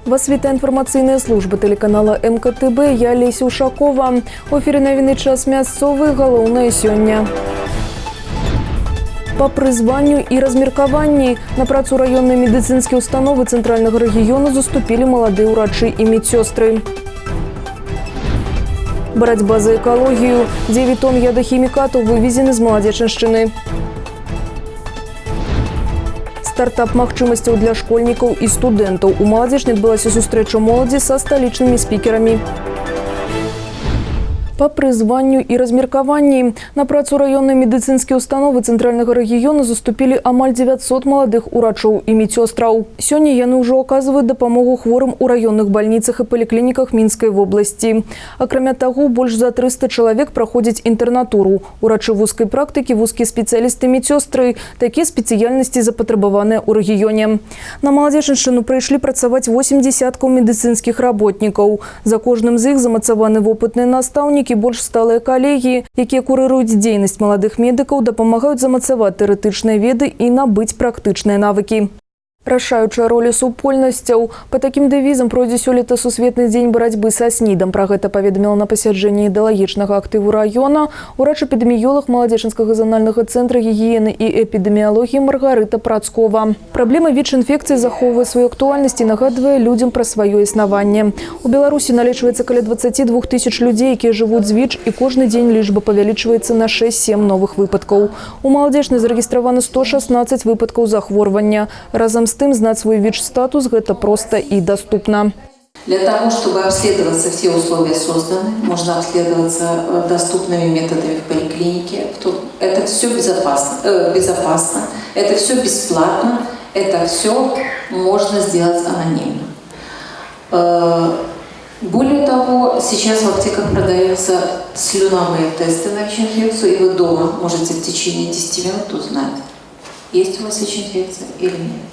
Вас вітае інфармацыйная служба тэлеканала МКТБ. Я Леся Ушакова. У эфіры навіны «Час мясцовы», галоўнае сёння. Па прызванню і размеркаванні на працу раённай медыцынскай установы цэнтральнага рэгіёну заступілі маладыя ўрачы і медсёстры. Барацьба за экалогію. 9 тонн ядахімікатаў вывезены з Маладзечаншчыны. Стартап магчымасцяў для школьнікаў і студэнтаў. У Маладзечне адбылася сустрэча моладзі са сталічнымі спікерамі. Па прызванню і размеркаванні на працу раённай медыцынскай установы цэнтральнага рэгіёна заступілі амаль 900 маладых урачоў і медсёстраў. Сёння яны ўжо аказваюць дапамогу хворым у раённых бальніцах і паліклініках Мінскай вобласці. Акрамя таго, больш за 300 чалавек праходзяць інтэрнатуру. Урачы вузкай практыкі, вузкія спецыялісты, медсёстры. Такія спецыяльнасці запатрабаваныя ў рэгіёне. На Маладзечаншчыну прыйшлі працаваць 8 дзесяткаў медыцынскіх работнікаў. За кожным з іх замацаваны вопытныя настаўнікі, больш сталыя калегі, якія курыруюць дзейнасць маладых медыкаў, дапамагаюць замацаваць тэарэтычныя веды і набыць практычныя навыкі. Рашаючая роля супольнасцяў. Па такім дэвізам пройдзе сёлета сусветны дзень барацьбы са СНІДам. Пра гэта паведаміла на пасяджэнні ідэалагічнага актыву раёна урач-эпідэміёлаг Маладзечанскага занальнага цэнтра гігіены і эпідэміялогіі Маргарыта Працкова. Праблема ВІЧ-інфекцыі захоўвае сваю актуальнасць і нагадвае людзям пра сваё існаванне. У Беларусі налічваецца каля 22 тысяч людзей, якія жывуць з ВІЧ, і кожны дзень лічба павялічваецца на 6-7 новых выпадкаў. У Маладзечне зарэгістравана 116 выпадкаў захворвання. Разам з тым, знаць свой ВІЧ-статус гэта проста і даступна. Для того, чтобы обследоваться, все условия созданы. Можно обследоваться доступными методами в поликлинике. Это все безопасно, это все бесплатно, это все можно сделать анонимно. Более того, сейчас в аптеках продаются слюновые тесты на ВИЧ-инфекцию, и вы дома можете в течение 10 минут узнать, есть у вас ВИЧ-инфекция или нет.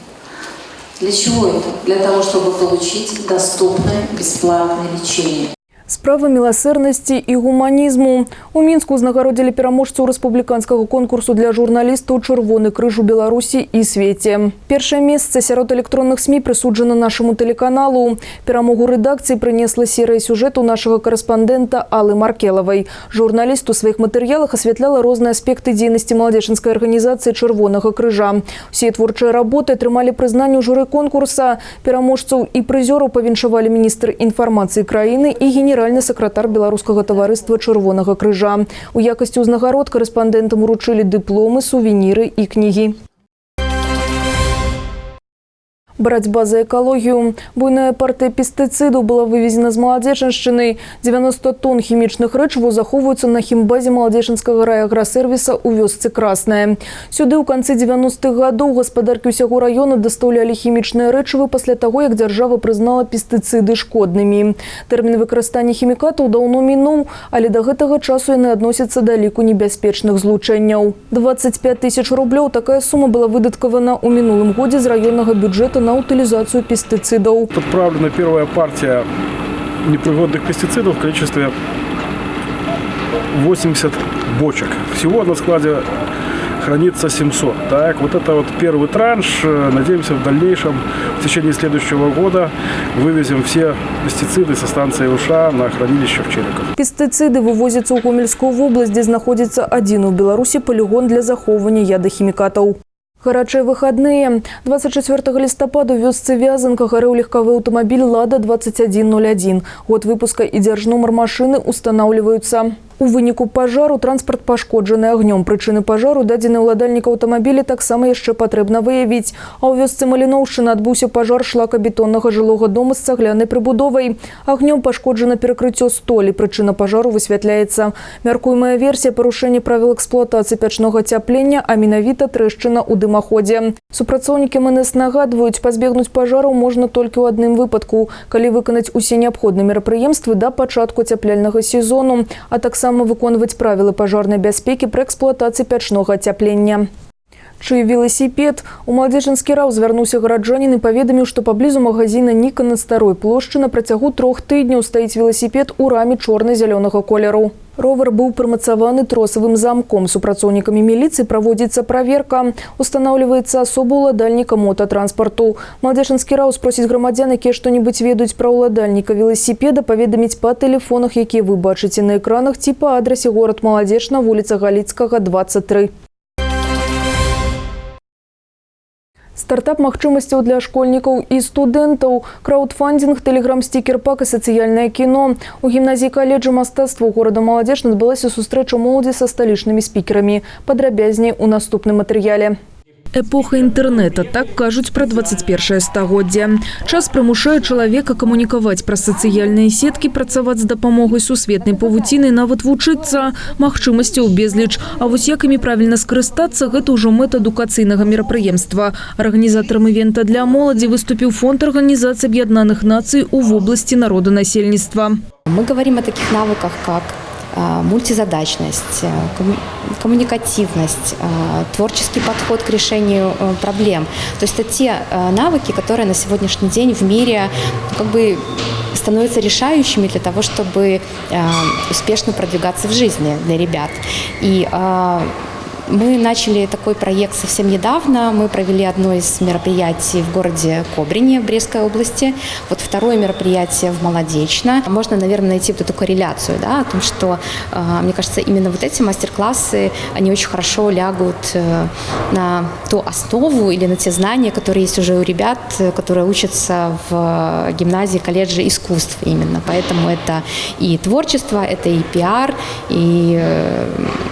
Для чего это? Для того, чтобы получить доступное бесплатное лечение. Справа міласэрнасці і гуманізму. У Мінску ўзнагародзілі пераможцаў рэспубліканскага конкурсу для журналістаў «Чырвоны крыж у Беларусі і свеце». Першае месца сярод электронных СМІ прысуджана нашаму тэлеканалу. Перамогу рэдакцыі прынесла серыя сюжэтаў нашага карэспандэнта Аллы Маркелавай. Журналіст у сваіх матэрыялах асвятляла розныя аспекты дзейнасці маладзечанскай арганізацыі Чырвонага крыжа. Усе творчыя работы атрымалі прызнанне ў журы конкурса. Пераможцаў і прызёраў павіншавалі міністр інфармацыі краіны і генеральны сакратар Беларускага таварыства Чырвонага крыжа. У якасці ўзнагарод карэспандэнтам уручылі дыпломы, сувеніры і кнігі. Барацьба за экалогію. Буйная партыя пестыцыдаў была вывезена з Маладзечаншчыны. 90 тонн хімічных рэчываў захоўваюцца на хімбазе маладзечанскага райаграсервіса ў вёсцы Красная. Сюды ў канцы 90-х гадоў гаспадаркі ўсяго раёна дастаўлялі хімічныя рэчывы пасля таго, як дзяржава прызнала пестыцыды шкоднымі. Тэрмін выкарыстання хімікатаў даўно мінуў, але да гэтага часу яны адносяцца да ліку небяспечных злучэнняў. 25 тысяч рублёў — такая сума была выдаткавана ў мінулым годзе з раённага бюджэта на утылізацыю пестыцыдаў. Отправлена первая партия непригодных пестицидов в количестве 80 бочек. Всего на складе хранится 700. Так, вот это вот первый транш. Надеемся, в дальнейшем, в течение следующего года вывезем все пестициды со станции УША на хранилище в Чериков. Пестыцыды вывозяцца ў Гомельскую вобласць, дзе знаходзіцца адзін у Беларусі палігон для захоўвання ядахімікатаў. Гарачыя выхадныя. 24 лістапада ў вёсцы Вязанка гарэў легкавы аўтамабіль «Лада-2101». Год выпуска і дзяржнумар машыны устанаўліваюцца. У выніку пажару транспарт пашкоджаны агнём. Прычыны пажару, дадзены ўладальніка аўтамабіля, таксама яшчэ патрэбна выявіць. А ў вёсцы Маліноўшчына адбыўся пажар шлакабетоннага жылога дома з цаглянай прыбудовай. Агнём пашкоджана перакрыццё столі. Прычына пажару высвятляецца. Мяркуемая версія — парушэння правіл эксплуатацыі пячнога ацяплення, а менавіта трэшчына ў дымаходзе. Супрацоўнікі МНС нагадваюць, пазбегнуць пажараў можна толькі ў адным выпадку, калі выканаць усе неабходныя мерапрыемствы да пачатку ацяпляльнага сезону, а таксама выконваць правілы пажарнай бяспекі пры эксплуатацыі пячнога ацяплення. Чый веласіпед? У Маладзечанскі РАУС звярнуўся гараджанін і паведаміў, што паблізу магазіна «Ніка» на Старой плошчы на працягу 3 тыдняў стаіць веласіпед у раме чорна-зялёнага колеру. Ровар быў прымацаваны тросавым замком. Супрацоўнікамі міліцыі праводзіцца праверка. Устанаўліваецца асоба ўладальніка мотатранспарту. Маладзечанскі РАУС просіць грамадзян, якія што-небудзь ведаюць пра ўладальніка веласіпеда, паведаміць па тэлефонах, якія вы бачыце на экранах, ці па адрасе: горад Маладзечна, вуліца Галіцкага, 23. Стартап магчымасцяў для школьнікаў і студэнтаў, краўдфандынг, тэлеграм-стікер-пак і сацыяльнае кіно. У гімназіі каледжа мастацтва горада Маладзечна адбылася сустрэча моладзі са сталічнымі спікерамі. Падрабязней у наступным матэрыяле. Эпоха інтэрнэта, так кажуць пра 21 стагоддзе. Час прымушае чалавека камунікаваць праз сацыяльныя сеткі, працаваць з дапамогай сусветнай павуціны, нават вучыцца. Магчымасцяў безліч. А вось як імі правільна скарыстацца, гэта ўжо мэта адукацыйнага мерапрыемства. Арганізатарам івента для моладзі выступіў Фонд Арганізацыі Аб'яднаных Нацый у вобласці народанасельніцтва. Мы говорим о таких навыках, как мультизадачность, коммуникативность, творческий подход к решению проблем. То есть это те навыки, которые на сегодняшний день в мире, ну, как бы становятся решающими для того, чтобы успешно продвигаться в жизни для ребят. И мы начали такой проект совсем недавно. Мы провели одно из мероприятий в городе Кобрине в Брестской области. Вот второе мероприятие в Молодечно. Можно, наверное, найти вот эту корреляцию, да, о том, что, мне кажется, именно вот эти мастер-классы, они очень хорошо лягут на ту основу или на те знания, которые есть уже у ребят, которые учатся в гимназии, колледже искусств именно. Поэтому это и творчество, это и пиар, и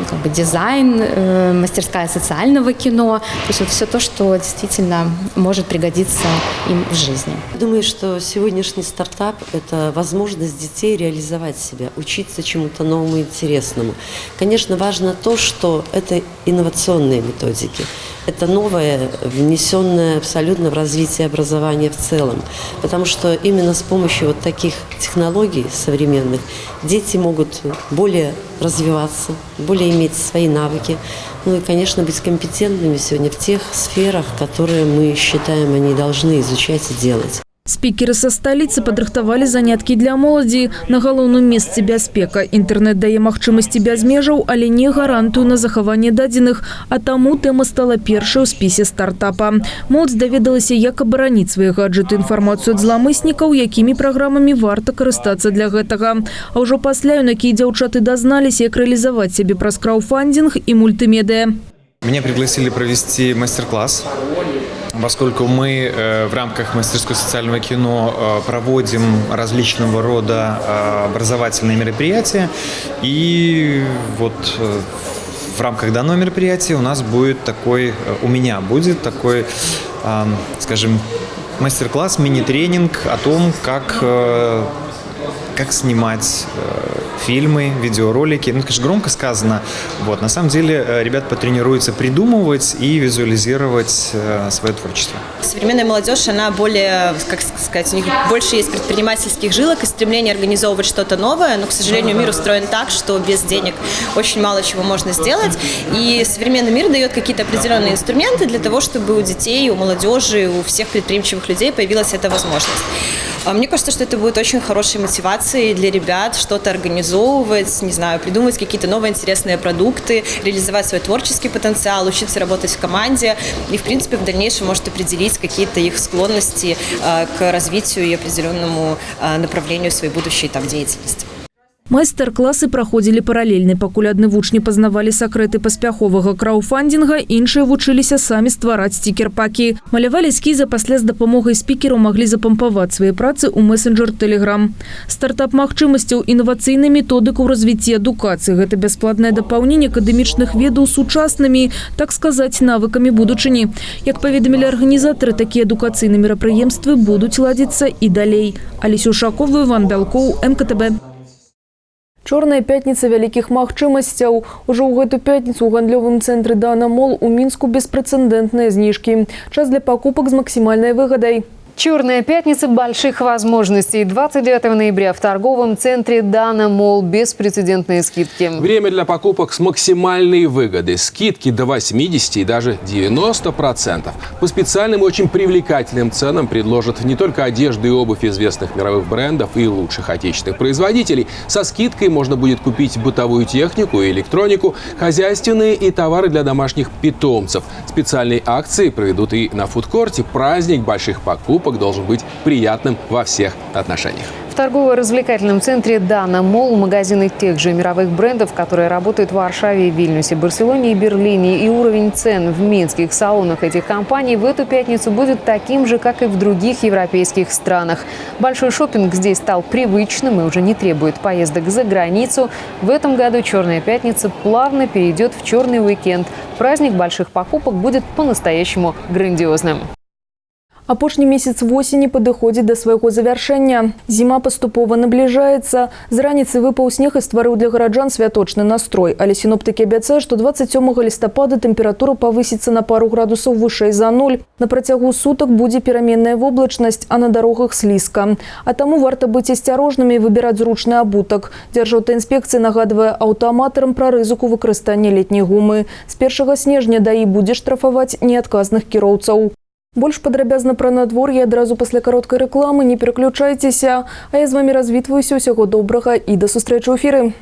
как бы дизайн, мастерская социального кино. То есть вот все то, что действительно может пригодиться им в жизни. Думаю, что сегодняшний стартап – это возможность детей реализовать себя, учиться чему-то новому и интересному. Конечно, важно то, что это инновационные методики. Это новое, внесенное абсолютно в развитие образования в целом. Потому что именно с помощью вот таких технологий современных дети могут более развиваться, более иметь свои навыки, ну и, конечно, быть компетентными сегодня в тех сферах, которые мы считаем, они должны изучать и делать. Спікеры са сталіцы падрыхтавалі заняткі для моладзі. На галоўным месцы бяспека. Інтэрнэт дае магчымасці без межаў, але не гарантую на захаванне дадзеных. А таму тэма стала першай у спісе стартапа. Моладзь даведалася, як абараніць свае гаджэты, інфармацыю ад зламыснікаў, якімі праграмамі варта карыстацца для гэтага. А ўжо пасля юнакі і дзяўчаты дазналіся, як рэалізаваць сябе праз краўдфандынг і мультымедыа. Меня пригласили провести мастер-класс, поскольку мы в рамках мастерской социального кино проводим различного рода образовательные мероприятия. И вот в рамках данного мероприятия у нас будет такой, у меня будет такой, скажем, мастер-класс, мини-тренинг о том, как снимать фильмы, видеоролики. Ну, конечно, громко сказано. Вот. На самом деле ребят потренируются придумывать и визуализировать свое творчество. Современная молодежь, она более, как сказать, у них больше есть предпринимательских жилок и стремление организовывать что-то новое, но, к сожалению, мир устроен так, что без денег очень мало чего можно сделать. И современный мир дает какие-то определенные инструменты для того, чтобы у детей, у молодежи, у всех предприимчивых людей появилась эта возможность. Мне кажется, что это будет очень хорошей мотивацией для ребят что-то организовывать, не знаю, придумывать какие-то новые интересные продукты, реализовать свой творческий потенциал, учиться работать в команде и, в принципе, в дальнейшем может определить какие-то их склонности к развитию и определенному направлению своей будущей там деятельности. Майстар-класы праходзілі паралельна. Пакуль адны вучні пазнавалі сакрэты паспяховага краўдфандынга, іншыя вучыліся самі ствараць сцікер-пакі. Малявалі эскізы, пасля з дапамогай спікераў маглі запампаваць свае працы ў месенджер Telegram. Стартап магчымасцяў — інавацыйная методыка ў развіцці адукацыі. Гэта бясплатнае дапаўненне акадэмічных ведаў сучаснымі, так сказаць, навыкамі будучыні. Як паведамілі арганізатары, такія адукацыйныя мерапрыемствы будуць ладзіцца і далей. Алеся Ушакова, Іван Бялкоў, МКТБ. Чорная пятніца вялікіх магчымасцяў. Ужо ў гэту пятніцу ў гандлёвым цэнтры «Дана Мол» у Мінску беспрэцэдэнтныя зніжкі. Час для пакупак з максімальнай выгадай. Черная пятница больших возможностей. 29 ноября в торговом центре «Дана Молл» беспрецедентные скидки. Время для покупок с максимальной выгодой. Скидки до 80 и даже 90%. По специальным и очень привлекательным ценам предложат не только одежду и обувь известных мировых брендов и лучших отечественных производителей. Со скидкой можно будет купить бытовую технику и электронику, хозяйственные и товары для домашних питомцев. Специальные акции проведут и на фудкорте. Праздник больших покупок должен быть приятным во всех отношениях. В торгово-развлекательном центре «Дана Молл» магазины тех же мировых брендов, которые работают в Варшаве, Вильнюсе, Барселоне и Берлине. И уровень цен в минских салонах этих компаний в эту пятницу будет таким же, как и в других европейских странах. Большой шопинг здесь стал привычным и уже не требует поездок за границу. В этом году «Черная пятница» плавно перейдет в черный уикенд. Праздник больших покупок будет по-настоящему грандиозным. Апошні месяц восені падыходзіць да свайго завяршэння. Зіма паступова набліжаецца. З раніцы выпаў снег і стварыў для гараджан святочны настрой. Але сіноптыкі абяцаюць, што 27 лістапада тэмпература павысіцца на пару градусаў вышэй за нуль. На працягу сутак будзе пераменная воблачнасць, а на дарогах слізка. А таму варта быць асцярожнымі і выбіраць зручны абутак. Дзяржаўтаінспекцыя нагадвае аўтааматарам пра рызыку выкарыстання летняй гумы. З 1 снежня ДАІ будзе штрафаваць неадказных кіроўцаў. Больш падрабязна пра надвор'е адразу пасля кароткай рэкламы, не пераключайцеся. А я з вамі развітваюся, усяго добрага і да сустрэчы ў эфіры.